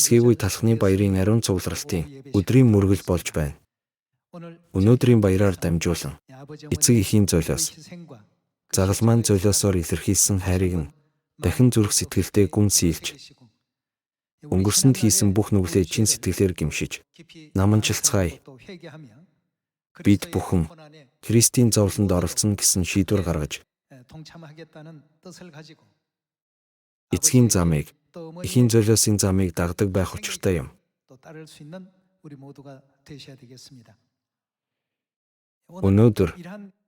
Эсгээгүй талхны баярын ариун цугларалтын өдрийн мөргөл болж байна. Өнөөдрийн баяраар дамжуулан эцэг эхийн золиос, загалмайн золиосоор илэрхийлсэн хайрыг нь дахин зүрх сэтгэлдээ гүн сийлж, өнгөрсөнд хийсэн бүх нүглээ чин сэтгэлээр гэмшиж, наманчилцгаая. Бид бүхэн Христийн зовлонд оролцоно гэсэн шийдвэр гаргаж, эцгийн замыг, эхийн золиосын замыг дагдаг байх учиртай юм. Өнөөдөр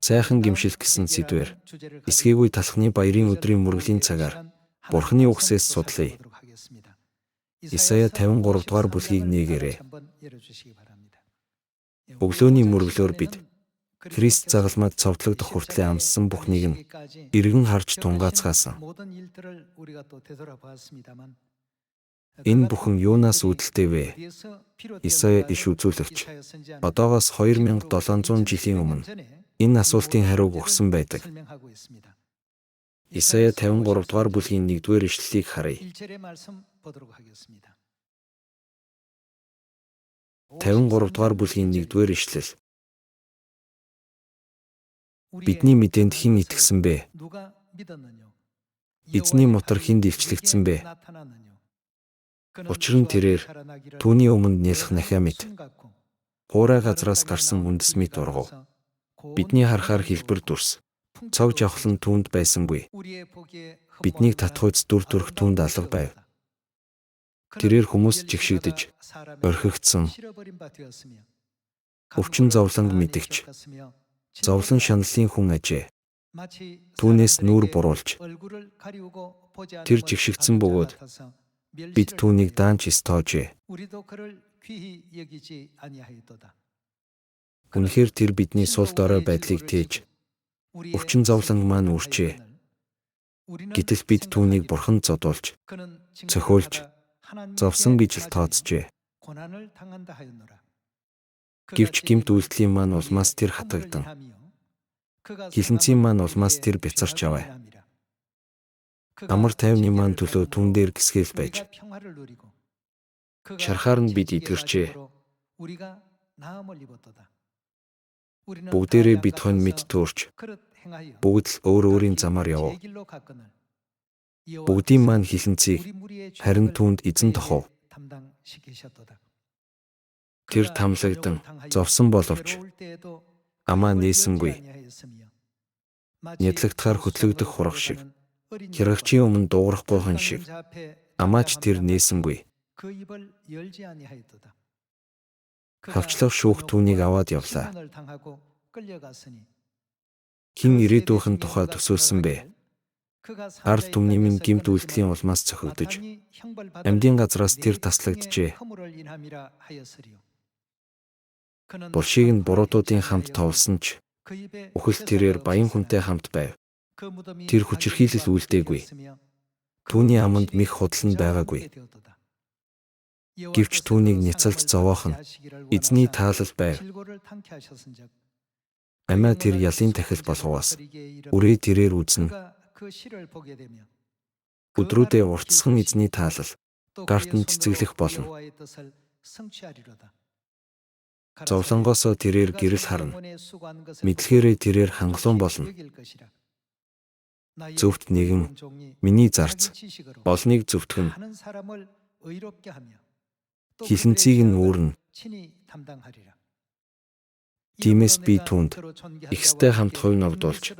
сайхан гэмшил гэсэн сэдвээр эсгээгүй талхны баярын өдрийн мөргөлийн цагаар Бурхны үгсээс судлая. Исая 53 дугаар бүлгийг нээгээрэй. Өглөөний мөргөлөөр бид Христ загалмайд цовдлогдох хүртлээр амссан бүхнийг нь эргэн харж тунгаацгаасан. Энэ бүхэн юунаас үүдэлтэй вэ? Исая иш үзүүлэгч одоогоос 2700 жилийн өмнө энэ асуултын хариуг өгсөн байдаг. Исая 53 дугаар бүлгийн 1-р ишлэлийг харъя. 53 дугаар бүлгийн 1-р ишлэл. Бидний мэдээнд хэн итгэсэн бэ? Эзний мотор хэнд илчлэгдсэн бэ? Учир нь тэрээр түүний өмнө нялх нахиа мэт, хуурай газраас гарсан үндэс мэт ургав. Бидний харахаар хэлбэр дүрс, цог жавхлан түүнд байсангүй. Биднийг татхуйц дүр төрх түүнд алга байв. Тэрээр хүмүүст жигшигдэж, орхигдсон, өвчин зовлонг мэдгч, зовлон шаналлын хүн ажээ. Түүнээс нүүр буруулж, тэр жигшигдсэн бөгөөд бид түүнийг даанч эс тоожээ. Үнэхээр тэр бидний сул дорой байдлыг тээж, өвчин зовлон маань үрчээ. Гэтэл бид түүнийг бурханд зодуулж, цохиулж, зовсон гэж л тооцжээ. Гэвч гэмт үйлдэлийн маань улмаас тэр хатагдан, хилэнцгийн маань улмаас тэр бяцарч яваа. Амар тайвны маань төлөө түн дээр гисгэл байж, шархаар нь бид эдгэрчээ. Бүгдээрээ бид хонь мэд төөрч, бүгд л өөр өөрийн замаар явв. Бүгдийн маань хилэнцгийг харин түүнд эзэн тохов. Тэр тамлагдан зовсон боловч амаа нээсэнгүй. Нядлагдахаар хөтлөгдөх хураг шиг, хярагчийн өмнө дуугарахгүй хон шиг амаач тэр нээсэнгүй. Хавчлах шүүх түүнийг аваад явлаа. Хэн ирээдүйн тухай төсөөлсөн бэ? Ард түмний минь гэмт үйлдэлийн улмаас цохигдож, амьдын газраас тэр таслагджээ. Булшийг нь буруутуудын хамт товлсон ч үхэл тэрээр баян хүнтэй хамт байв. Тэр хүчирхийлэл үйлдээгүй. Түүний аманд мэх худал нь байгаагүй. Гэвч түүнийг няцалж зовоох нь эзний таалал байв. Амиа тэр ялын тахил болговоос үрээ тэрээр үзнэ. Өдрүүдээ уртсхан эзний таалал гарт нь цэцэглэх болно. Зовлонгоосоо тэрээр гэрэл харна. Мэдлэхээрээ тэрээр хангалуун болно. Зөвхт нэгэн миний зарц олныг зөвтгөн, хилэнцгийг нь үүрнэ. Тиймээс би түүнд ихстэй хамт хувь ногдуулж,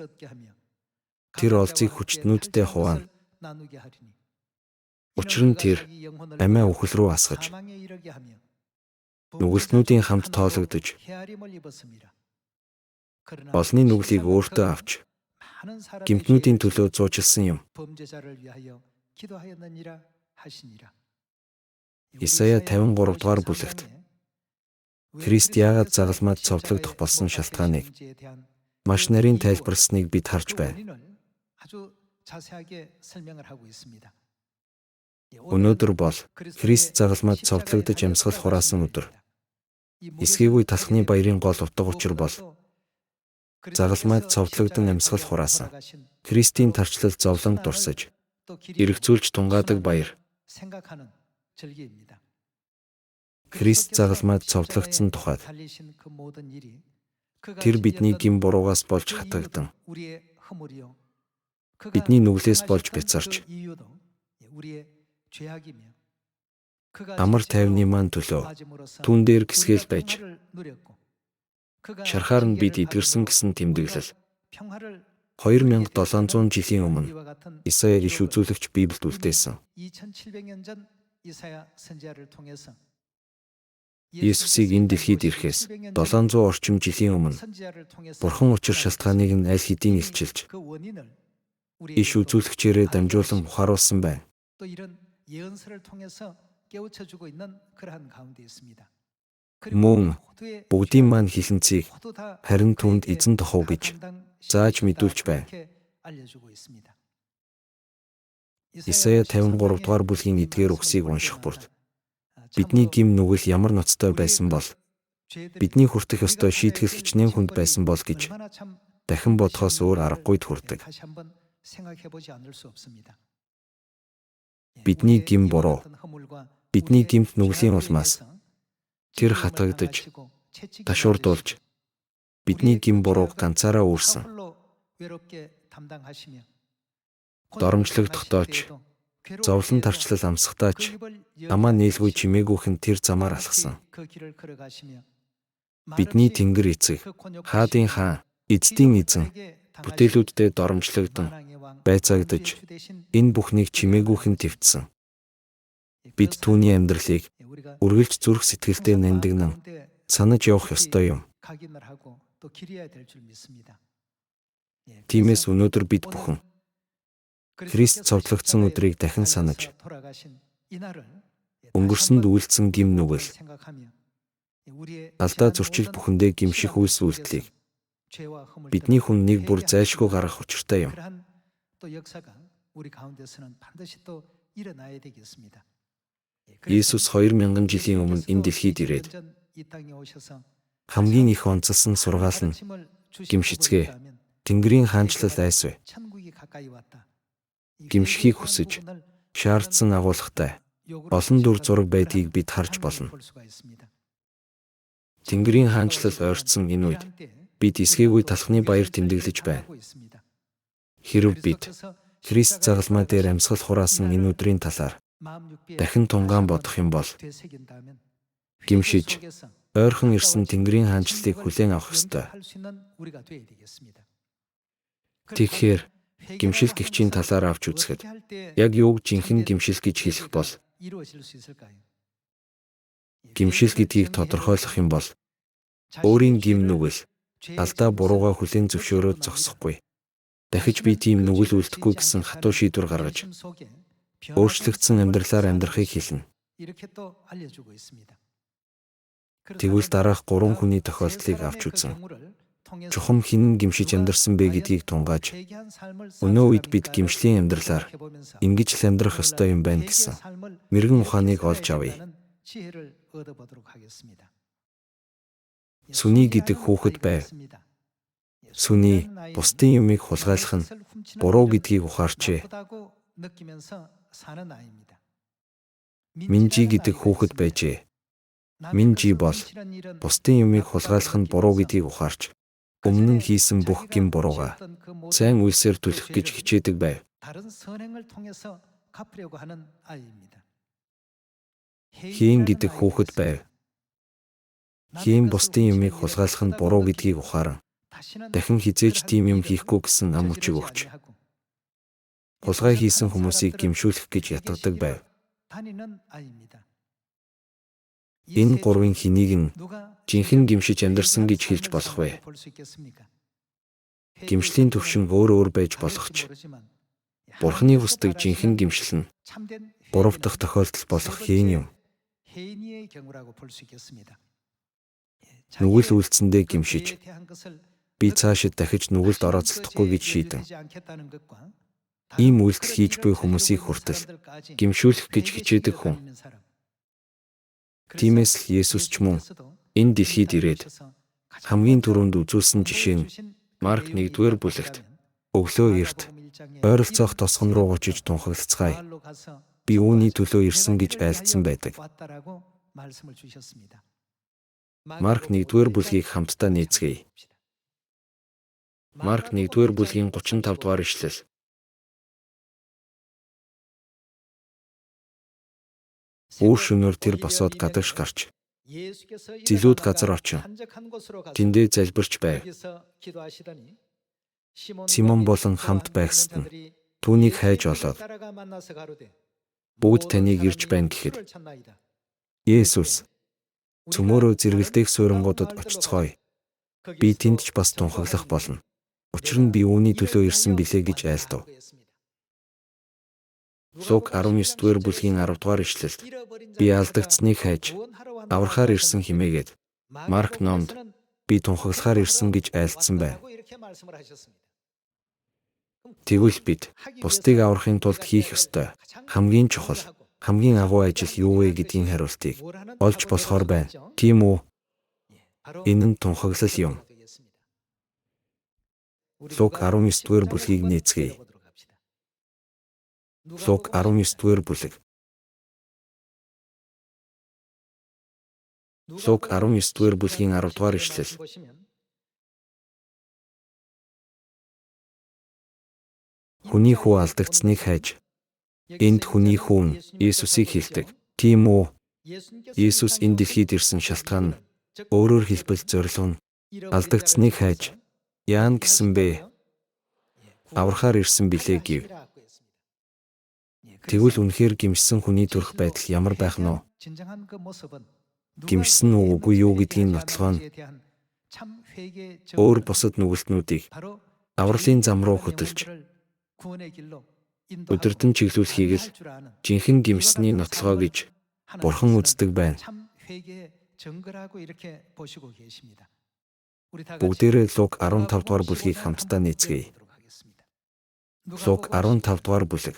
тэр олзыг хүчтнүүдтэй хуваана. Учир нь тэр амиа үхэл рүү асгаж, нүгэлтнүүдийн хамт тоологдож, олны нүглийг өөртөө авч, гэмтнүүдийн төлөө зуужилсан юм. Исая 53 дугаар бүлэгт Христ яагаад загалмайд цовдлогдох болсон шалтгааныг маш нарийн тайлбарласныг бид харж байна. Өнөөдөр бол Христ загалмайд цовдлогдож амьсгал хураасан өдөр. Эсгээгүй талхны баярын гол утга учир бол загалмайд цовдлогдон амьсгал хураасан Христийн тарчлал зовлон дурсаж, эргэцүүлж тунгаадаг баяр. Христ загалмайд цовдлогдсон тухайд тэр бидний гэм буруугаас болж хатагдан, бидний нүглээс болж бяцарч, амар тайвны маань төлөө түүн дээр гисгэл байж, шархаар нь бид эдгэрсэн гэсэн тэмдэглэл 2700 жилийн өмнө Исая иш үзүүлэгч Библиэд үлдээсэн. Есүсийг энэ дэлхийд ирэхээс 700 орчим жилийн өмнө Бурхан учир шалтгааныг нь аль хэдийн илчилж, иш үзүүлэгчээрээ дамжуулан ухааруулсан байна. Мөн бүгдийн маань хилэнцгийг харин түүнд эзэн тохов гэж зааж мэдүүлж байна. Исая 53 дугаар бүлгийн эдгээр үгсийг унших бүрд бидний гэм нүгэл ямар ноцтой байсан бол, бидний хүртэх ёстой шийтгэл хичнээн хүнд байсан бол гэж дахин бодохоос өөр аргагүйд хүрдэг. Бидний гэм буруу, бидний гэмт нүглийн улмаас тэр хатгагдаж, ташуурдуулж, бидний гэм бурууг ганцаараа үүрсэн. Доромжлогдохдоо ч, зовлон тарчлал амсахдаа ч амаа нийлгүй чимээгүйхэн тэр замаар алхсан. Бидний Тэнгэр эцэг, хаадын хаан, эздийн эзэн бүтээлүүддээ доромжлогдон, байцаагдаж, энэ бүхнийг чимээгүйхэн твтсэн. Бид түүний амьдралыг үргэлж зүрх сэтгэлдээ нандинан санаж явах ёстой юм. Тиймээс өнөөдөр бид бүхэн Христ цовдлогдсон өдрийг дахин санаж, өнгөрсөнд үйлдсэн гэм нүгэл, алдаа зөрчил бүхэндээ гэмших үйлс үйлдлийг бидний хүн нэг бүр зайлшгүй гаргах учиртай юм. Есүс 2000 жилийн өмнө энэ дэлхийд ирээд хамгийн их онцолсон сургаал нь гэмшицгээ, Тэнгэрийн хаанчлал айсвэ. Гэмшихийг хүсэж шаардсан агуулгатай олон дүр зураг байдгийг бид харж болно. Тэнгэрийн хаанчлал ойртсон энэ үед бид эсгээгүй талхны баяр тэмдэглэж байна. Хэрв бид Христ загалмай дээр амьсгал хураасан энэ өдрийн талаар дахин тунгаан бодох юм бол гэмшиж ойрхон ирсэн Тэнгэрийн хаанчлалыг хүлээн авах ёстой. Тэгэхээр гэмшил гэгчийн талаар авч үзэхэд яг юуг жинхэнэ гэмшил гэж хэлэх бол гэмшил гэдгийг тодорхойлох юм бол өөрийн гэм нүгэл алдаа буруугаа хүлээн зөвшөөрөөд зогсохгүй. Дахиж би тийм нүгэл үлдэхгүй гэсэн хатуу шийдвэр гаргаж өөрчлөгдсөн амьдралаар амьдрахыг хэлнэ. Тэгвэл дараах 3 хүний тохиолдлыг авч үзэн чухам хинэн гэмшиж амьдарсан бэ гэдгийг тунгааж өнөө үед бид гэмшлийн амьдралаар ингэж л амьдрах ёстой юм байна гэсэн мэргэн ухааныг олж авъя. Сүний гэдэг хүүхэд байв. Сүний бусдын юмыг хулгайлах нь буруу гэдгийг ухаарчээ. Минжи гэдэг хүүхэд байжээ. Минжи бол бусдын юмыг хулгайлах нь буруу гэдгийг ухаарч өмнө нь хийсэн бүх гэм буруугаа сайн үйлсээр төлөх гэж хичээдэг байв. Хийн гэдэг хүүхэд байв. Хийн бусдын юмыг хулгайлах нь буруу гэдгийг ухааран дахин хэзээ ч тийм юм хийхгүй гэсэн ам хүчийг өгч хулгай хийсэн хүмүүсийг гэмшүүлэх гэж ятгадаг байв. Энэ гурвын хэнийг нь жинхэнэ гэмшиж амьдарсан гэж хэлж болох вэ? Гэмшлийн түвшин өөр өөр байж болох ч Бурхны хүсдэг жинхэнэ гэмшил нь гурав дахь тохиолдол болох хийн юм. Нүгэл үйлдсэндээ гэмшиж би цаашид дахиж нүгэлд орооцолдохгүй гэж шийдэн ийм үйлдэл хийж буй хүмүүсийг хүртэл гэмшүүлэх гэж хичээдэг хүн. Тиймээс л Есүс ч мөн энэ дэлхийд ирээд хамгийн түрүүнд үзүүлсэн жишээ нь Марк 1-р бүлэгт өглөө эрт ойролцоох тосгон руу очиж тунхаглацгаая. Би үүний төлөө ирсэн гэж айлдсан байдаг. Марк 1-р бүлгийг хамтдаа нээцгээе. Марк 1-р бүлгийн 35 дугаар ишлэл. Үр шөнөөр тэр босоод гадагш гарч зилүүд газар очин тэндээ залбирч байв. Симон болон хамт байгсад нь түүнийг хайж олоод бүгд таныг ирж байна гэхэд Есүс цөмөөрөө зэрэгэлдэх суурьнгуудад очицгооё. Би тэнд ч бас тунхаглах болно. Учир нь би үүний төлөө ирсэн билээ гэж айлдав. Лук 19-р бүлгийн 10-р ишлэлд би алдагдсныг хайж аврахаар ирсэн хэмээгээд Марк номд би тунхаглахаар ирсэн гэж айлдсан байна. Тэгвэл бид бусдыг аврахын тулд хийх ёстой хамгийн чухал, хамгийн агуу ажил юу вэ гэдгийн хариултыг олж болохоор байна. Тийм үү? Энэ нь тунхаглал юм. Лук 19-р бүлгийг нээцгээе. Лук 19-р бүлэг. Лук 19-р бүлгийн 10-р ишлэл. Хүний хүү алдагдсныг хайж энд хүний хүү нь Есүсийг хэлдэг. Тийм үү? Есүс энэ дэлхийд ирсэн шалтгаан нь, өөрөөр хэлбэл зорилго нь алдагдсныг хайж яана гэсэн бэ? Аврахаар ирсэн билээ гэв. Тэгвэл үнэхээр гэмшсэн хүний төрх байдал ямар байх нь вэ? Гэмшсэн үү үгүй юу гэдгийн нотлогоо нь өөр бусад нүгэлтнүүдийг авралын зам руу хөтөлж удирдан чиглүүлэхийг л жинхэнэ гэмшсэний нотлогоо гэж Бурхан үздэг байна. Бүгдээрээ Лук 15 дугаар бүлгийг хамтдаа нээцгээе. Лук 15 дугаар бүлэг.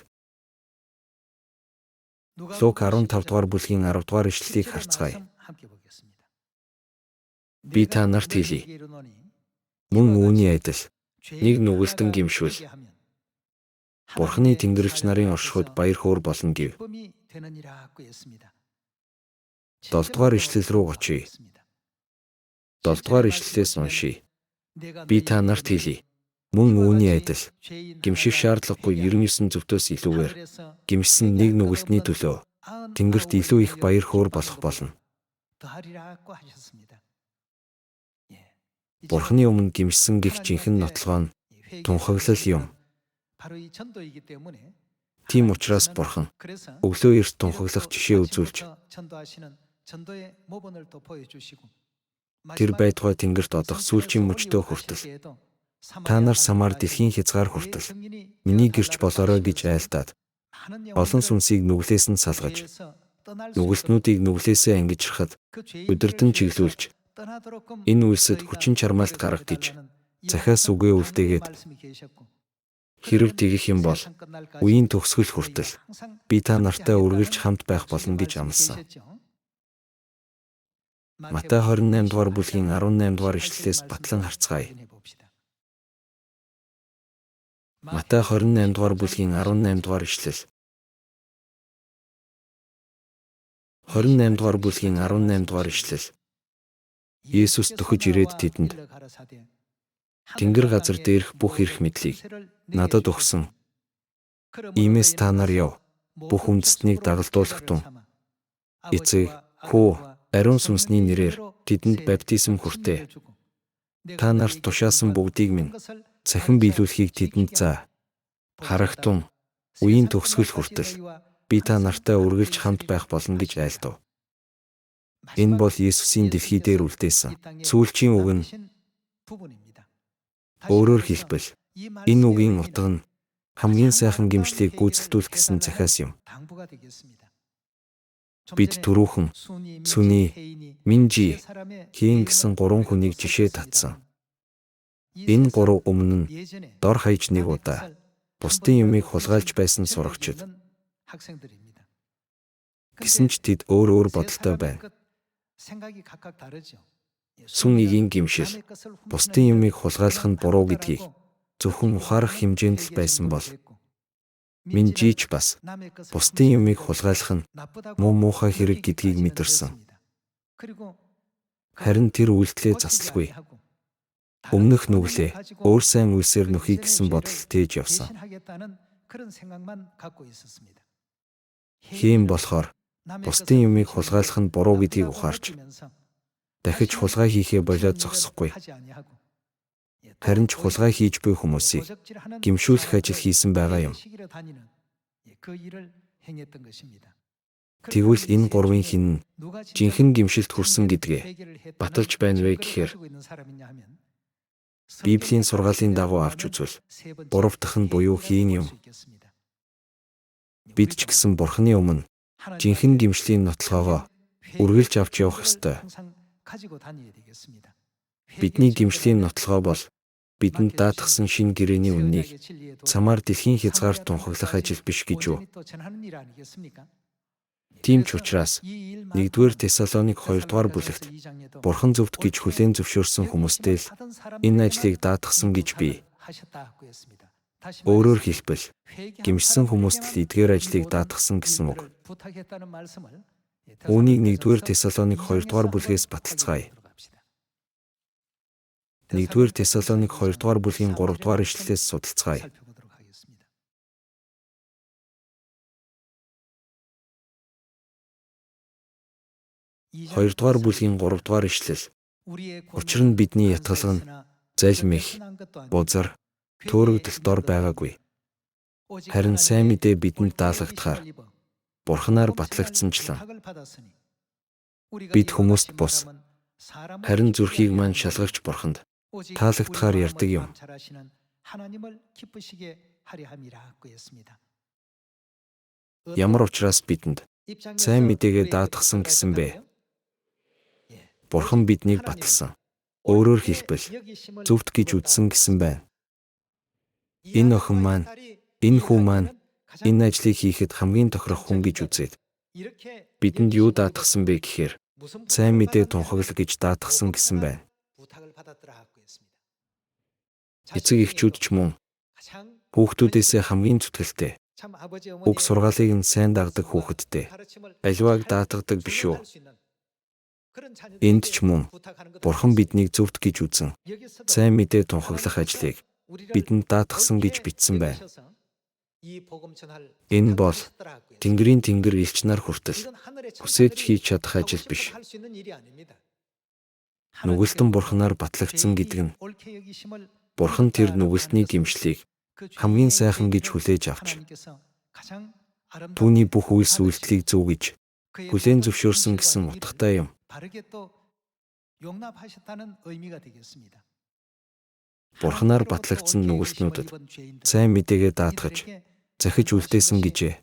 Лук 15 дугаар бүлгийн 10 дугаар ишлэлийг харцгаая. Би та нарт хэлье. Мөн үүний адил нэг нүгэлтэн гэмшвэл Бурханы тэнгэрлэгч нарын оршихуйд баяр хөөр болно гэв. 7 дугаар ишлэл рүү очие. 7 дугаар ишлэлээс уншийе. Би та нарт хэлье. Мөн үүний адил гэмших шаардлагагүй 99 зөвтөөс илүүгээр гэмшсэн нэг нүгэлтний төлөө тэнгэрт илүү их баяр хөөр болох болно. Бурханы өмнө гэмшсэн гэх жинхэнэ нотлогоо нь тунхаглал юм. Тийм учраас Бурхан өглөө эрт тунхаглах жишээ үзүүлж тэр байтугай тэнгэрт одох сүүлчийн мөчтөө хүртэл та нар самар дэлхийн хязгаар хүртэл миний гэрч болоорой гэж айлдаад олон сүнсийг нүглээс нь салгаж нүгэлтнүүдийг нүглээсээ ангижрахад удирдан чиглүүлж энэ үйлсэд хүчин чармайлт гарга гэж захиас үгээ үлдээгээд хэрв тэгэх юм бол үеийн төгсгөл хүртэл би та нартай үргэлж хамт байх болно гэж амласан. Матай 28 дугаар бүлгийн 18 дугаар ишлэлээс батлан харцгаая. Матай 28 дугаар бүлгийн 18 дугаар ишлэл. 28 дугаар бүлгийн 18 дугаар ишлэл. Есүс дөхөж ирээд тэдэнд Тэнгэр газар дээрх бүх эрх мэдлийг надад өгсөн. Иймээс та нар яв. Бүх үндэстнийг дагалдуулах тун. Эцэг, Хүү, Ариун Сүнсний нэрээр тэдэнд баптизм хүртээ. Та нарт тушаасан бүгдийг минь цахим биелүүлэхийг тэдэнд заа. Харагтун, үеийн төгсгөл хүртэл би та нартай үргэлж хамт байх болно гэж айлдав. Энэ бол Есүсийн дэлхий дээр үлдээсэн сүүлчийн үг нь. Өөрөөр хэлбэл, энэ үгийн утга нь хамгийн сайхан гэмшлийг гүйцэлдүүлэх гэсэн захиас юм. Бид түрүүхэн Сүний, Минжи, Хийн гэсэн гурван хүнийг жишээ татсан. Энэ гурав өмнө нь дор хаяж нэг удаа бусдын юмыг хулгайлж байсан сурагчид. Гэсэн ч тэд өөр өөр бодолтой байна. Сүн эгийн гэмшил бусдын юмыг хулгайлах нь буруу гэдгийг зөвхөн ухаарах хэмжээнд л байсан бол Минжи ч бас бусдын юмыг хулгайлах нь муу муухай хэрэг гэдгийг мэдэрсэн. Харин тэр үйлдэлээ заслгүй. Өмнөх нүглээ өөр сайн үйлсээр нөхье гэсэн бодол тээж явсан. Хийм болохоор бусдын юмыг хулгайлах нь буруу гэдгийг ухаарч дахиж хулгай хийхээ болиод зогсохгүй. Харин ч хулгай хийж буй хүмүүсийг гэмшүүлэх ажил хийсэн байгаа юм. Тэгвэл энэ гурвын хэн нь жинхэнэ гэмшилд хүрсэн гэдгээ баталж байна вэ гэхээр Библийн сургаалын дагуу авч үзвэл гурав дахь нь буюу хийн юм. Бид ч гэсэн Бурхны өмнө жинхэнэ гэмшлийн нотлогоогоо үргэлж авч явах ёстой. Бидний гэмшлийн нотлогоо бол бидэнд даатгсан шинэ гэрээний үннийг цамаар дэлхийн хязгаарт тунхаглах ажил биш гэж юу? Тийм ч учраас 1-р Тесалоник 2-р бүлэгт Бурхан зөвхт гэж хүлээн зөвшөөрсөн хүмүүстэй л энэ ажлыг даатгсан гэж бий. Өөрөөр хэлбэл, гэмшсэн хүмүүст л эдгээр ажлыг даатгсан гэсэн үг. Үүнийг 1-р Тесалоник 2-р бүлгээс баталцгаая. 1-р Тесалоник 2-р бүлгийн 3-р ишлэлээс судалцгаая. 2-р бүлгийн 3-р ишлэл. Учир нь бидний ятгалга нь залмих, бузар, төөрөгдөлт дор байгаагүй. Харин сайн мэдээ бидэнд даалгадахаар Бурханаар батлагдсанчлан бид хүмүүст бус, харин зүрхийг маань шалгагч Бурханд таалагдахаар ярьдаг юм. Ямар учраас бидэнд сайн мэдээгээ даатгасан гэсэн бэ? Бурхан биднийг баталсан. Өөрөөр хэлбэл, зөвхт гэж үзсэн гэсэн байна. Энэ охин маань, энэ хүү маань энэ ажлыг хийхэд хамгийн тохирох хүн гэж үзээд бидэнд юу даатгасан бэ гэхээр сайн мэдээ тунхаглах гэж даатгасан гэсэн байна. Эцэг эхчүүд ч мөн хүүхдүүдээсээ хамгийн зүтгэлтэй үг сургаалыг нь сайн дагдаг хүүхэдтэй аливааг даатгадаг биш үү? Энд ч мөн Бурхан биднийг зөвхт гэж үзэн сайн мэдээ тунхаглах ажлыг бидэнд даатгасан гэж бичсэн байна. Энэ бол Тэнгэрийн Тэнгэр элч нар хүртэл хүсээж хийж чадах ажил биш. Нүгэлтэн Бурханаар батлагдсан гэдэг нь Бурхан тэр нүгэлтний гэмшлийг хамгийн сайхан гэж хүлээж авч түүний бүх үйлс үйлдэлийг зөв гэж хүлээн зөвшөөрсөн гэсэн утгатай юм. Бурханаар батлагдсан нүгэлтнүүдэд сайн мэдээгээ даатгаж захиж үлдээсэн гэжээ.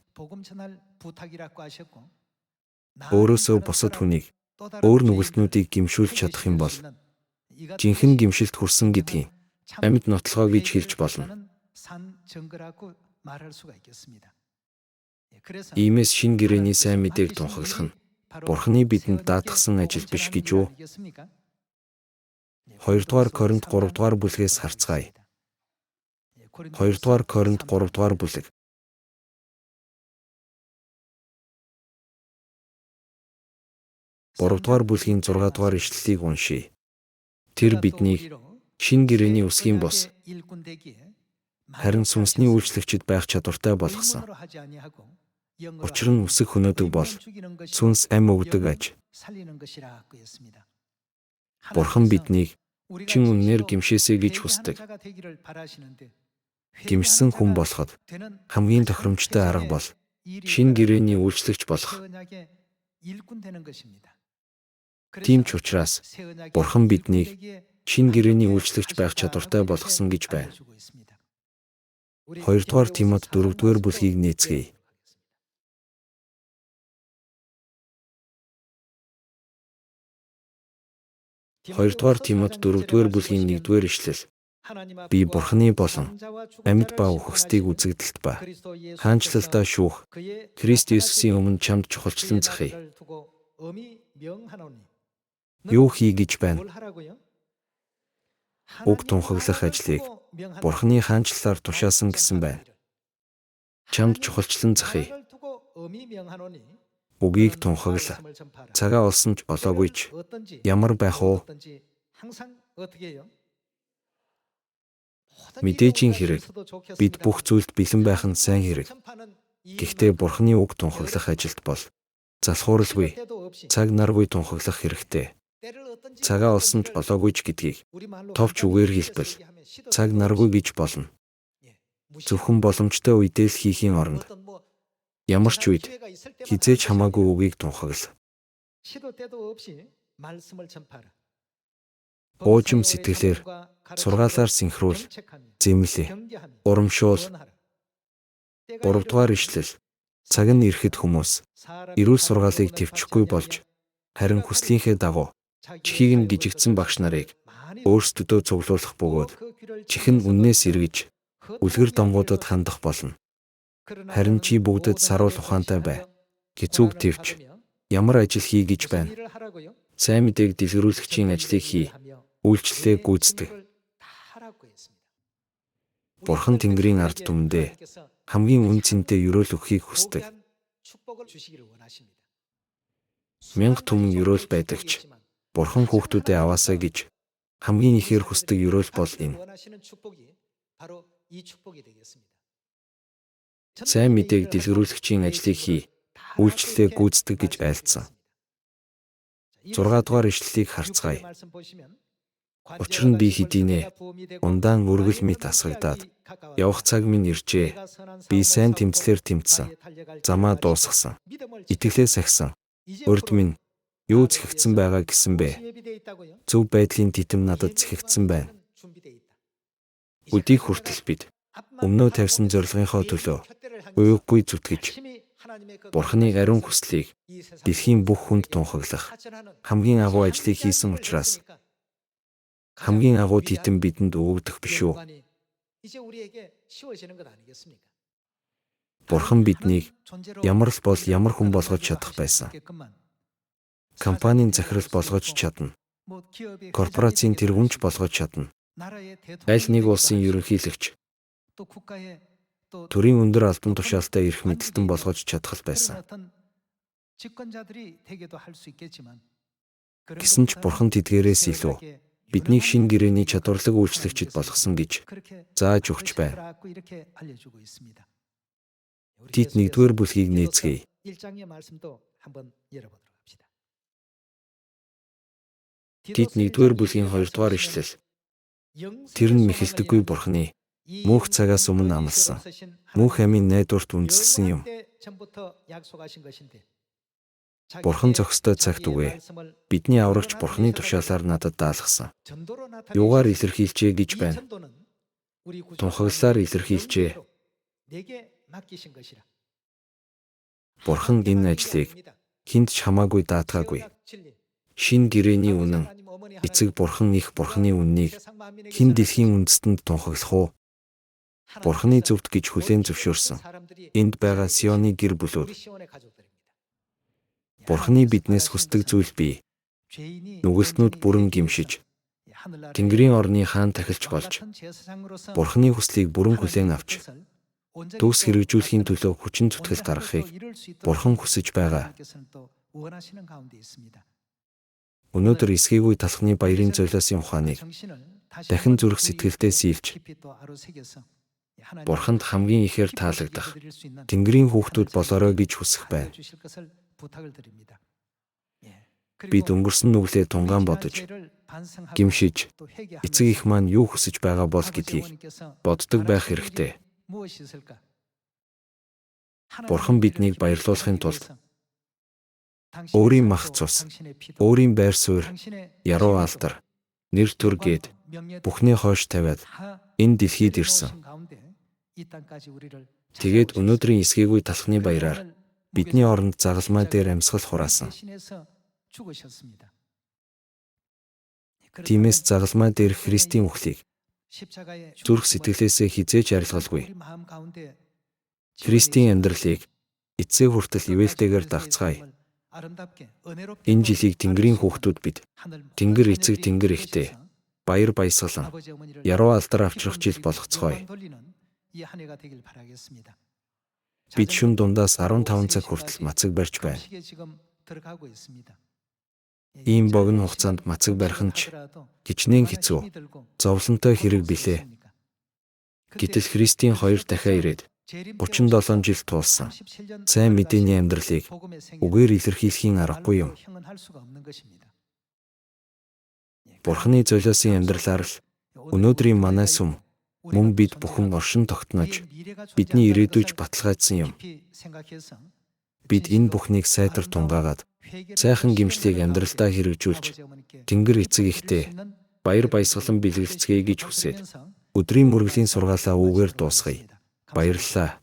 Өөрөөсөө бусад хүнийг өөр нүгэлтнүүдийг гэмшүүлж чадах юм бол жинхэнэ гэмшилд хүрсэн гэдгийг амьд нотлогоо гэж хэлж болно. Иймээс шинэ гэрээний сайн мэдээг тунхаглах нь Бурханы бидэнд даатгасан ажил биш гэж юу? 2-р Коринт 3-р бүлгээс харцгаая. 2-р Коринт 3-р бүлэг. 3-р бүлгийн 6-р ишлэлийг уншийе. Тэр биднийг шинэ гэрээний үсгийн бус, харин сүнсний үйлчлэгчид байх чадвартай болгосон. Учир нь үсэг хөнөөдөг бол сүнс ам өгдөг аж. Бурхан биднийг чин үннээр гэмшээсэй гэж хүсдэг. Гэмшсэн хүн болоход хамгийн тохиромжтой арга бол шинэ гэрээний үйлчлэгч болох. Тийм ч учраас Бурхан биднийг шинэ гэрээний үйлчлэгч байх чадвартай болгосон гэж байна. 2-р Тимот 4-р бүлгийг нээцгээе. 2-р Тимот 4-р бүлгийн 1-р ишлэл. Би Бурханы болон амьд ба үхэгсдийг үзэгдэлт ба хаанчлалдаа шүүх Христ Есүсийн өмнө чамд чухалчлан захъя. Юу хий гэж байна? Үг тунхаглах ажлыг Бурханы хаанчлалаар тушаасан гэсэн байна. Чамд чухалчлан захъя. Үгийг тунхагла. Цагаа олсон ч олоогүй ч ямар байх вэ? Мэдээжийн хэрэг бид бүх зүйлд бэлэн байх нь сайн хэрэг. Гэхдээ Бурхны үг тунхаглах ажилд бол залхууралгүй, цаг наргүй тунхаглах хэрэгтэй. Цагаа олсон ч олоогүй ч гэдгийг товч үгээр хэлбэл цаг наргүй гэж болно. Зөвхөн боломжтой үедээ л хийхийн оронд ямар ч үед хэзээ ч хамаагүй үгийг тунхагла. Уужим сэтгэлээр сургаалаар синхруул, зэмлээ, урамшуул. 3 дугаар ишлэл. Цаг нь ирэхэд хүмүүс эрүүл сургаалыг тэвчихгүй болж харин хүслийнхээ дагуу чихийг нь гижигдсэн багш нарыг өөрсдөдөө цуглуулах бөгөөд чих нь үннээс эргэж үлгэр домгуудад хандах болно. Харин чи бүгдэд саруул ухаантай бай. Хэцүүг тэвч ямар ажил хий гэж байна. Сайн мэдээг дэлгэрүүлэгчийн ажлыг хий. Үйлчлэлээ гүйцэтгэх. Бурхан Тэнгэрийн ард түмэндээ хамгийн үн цэнтэй ерөөл өгөхийг хүсдэг. Мянга түмэн ерөөл байдаг ч Бурхан хүүхдүүдээ аваасай гэж хамгийн ихээр хүсдэг ерөөл бол энэ. Сайн мэдээг дэлгэрүүлэгчийн ажлыг хий. Үйлчлэлээ гүйцэтгэх гэж айлдсан. 6 дугаар ишлэлийг харцгаая. Учир нь би хэдийнэ ундаан өргөл мэт асгагдаад явах цаг минь иржээ. Би сайн тэмцлээр тэмцсэн. Замаа дуусгасан. Итгэлээ сахисан. Урд минь юу зэхэгдсэн байгаа гэсэн бэ? Зөв байдлын титэм надад зэхэгдсэн байна. Өдийг хүртэл бид өмнөө тавьсан зорилгынхоо төлөө уйггүй зүтгэж Бурханы ариун хүслийг дэлхийн бүх хүнд тунхаглах хамгийн агуу ажлыг хийсэн учраас хамгийн агуу титэм бидэнд өгөгдөх биш үү? Бурхан биднийг ямар л бол ямар хүн болгож чадах байсан. Компанийн захирал болгож чадна. Корпорацийн тэргүүнч болгож чадна. Аль нэг улсын ерөнхийлөгч, төрийн өндөр албан тушаалтай эрх мэдэлтэн болгож чадах л байсан. Гэсэн ч Бурхан тэдгээрээс илүү биднийг шинэ гэрээний чадварлаг үйлчлэгчид болгосон гэж зааж өгч байна. Тит 1-р бүлгийг нээцгээе. Тит 1-р бүлгийн 2-р ишлэл. Тэр нь мэхэлдэггүй Бурханы мөнх цагаас өмнө амласан. Мөнх амийн найдварт үндэслэсэн юм. Бурхан зохистой цагт үгээ. Бидний аврагч Бурханы тушаалаар надад даалгасан. Юугаар илэрхийлжээ гэж байна? Тунхаглалаар илэрхийлжээ. Бурхан энэ ажлыг хүнд ч хамаагүй даатгаагүй. Шинэ гэрээний үнэн эцэг Бурхан их Бурханы үннийг хэн дэлхийн үндэстэнд тунхаглах уу? Бурханы зөвд гэж хүлээн зөвшөөрсөн. Энд байгаа Сионы гэр бүлүүд Бурханы биднээс хүсдэг зүйл бий. Нүгэлтнүүд бүрэн гимшиж, Тэнгэрийн орны хаан тахилч болж, Бурханы хүслийг бүрэн хүлээн авч, төгс хэрэгжүүлэхийн төлөө хүчин зүтгэл гаргахыг Бурхан хүсэж байгаа. Өнөөдөр эсхийгүй талхны баярын золиосын ухааныг дахин зүрх сэтгэлдээ сийлж, Бурханд хамгийн ихээр таалагдах Тэнгэрийн хүүхдүүд болоорой гэж хүсэх байна. Бид өнгөрсөн нүглээ тунгаан бодож, гимшиж, эцэг их маань юу хүсэж байгаа бол гэдгийг боддог байх хэрэгтэй. Бурхан биднийг баярлуулахын тулд өөрийн мах цус, өөрийн байр суурь, яруу алдар, нэр төр гээд бүхний хойш тавиад энэ дэлхийд ирсэн. Тэгээд өнөөдрийн эсхийгүй талхны баяраар бидний оронд загалмай дээр амьсгал хураасан. Тиймээс загалмай дээр Христийн үхлийг зүрх сэтгэлээсээ хэзээ ч арилгалгүй. Христийн амьдралыг эцсээ хүртэл ивээлтэйгээр дагцгаая. Энэ жилийг Тэнгэрийн хүүхдүүд бид Тэнгэр эцэг Тэнгэр ихтэй баяр баясгалан яруу алдар авчрах жил болгоцгоё. Бид шөнө дундаас 15 цаг хүртэл мацаг барьж байна. Ийм богино хугацаанд мацаг барих нь ч хичнээн хэцүү, зовлонтой хэрэг билээ. Гэтэл Христийн хоёр дахиа ирээд 37 жил туулсан. Сайн мэдээний амьдралыг үгээр илэрхийлэхийн аргагүй юм. Бурхны золиосын амьдралаар л өнөөдрийн манай сүм мөн бид бүхэн оршин тогтнож бидний ирээдүйж баталгаажсан юм. Бид энэ бүхнийг сайтар тунгаагаад сайхан гимшлийг амьдралдаа хэрэгжүүлж Тэнгэр эцэг эхдээ баяр баясгалан бэлгэлцгээе гэж хүсээд өдрийн мөргөлийн сургаалаа үүгээр дуусгая. Баярлалаа.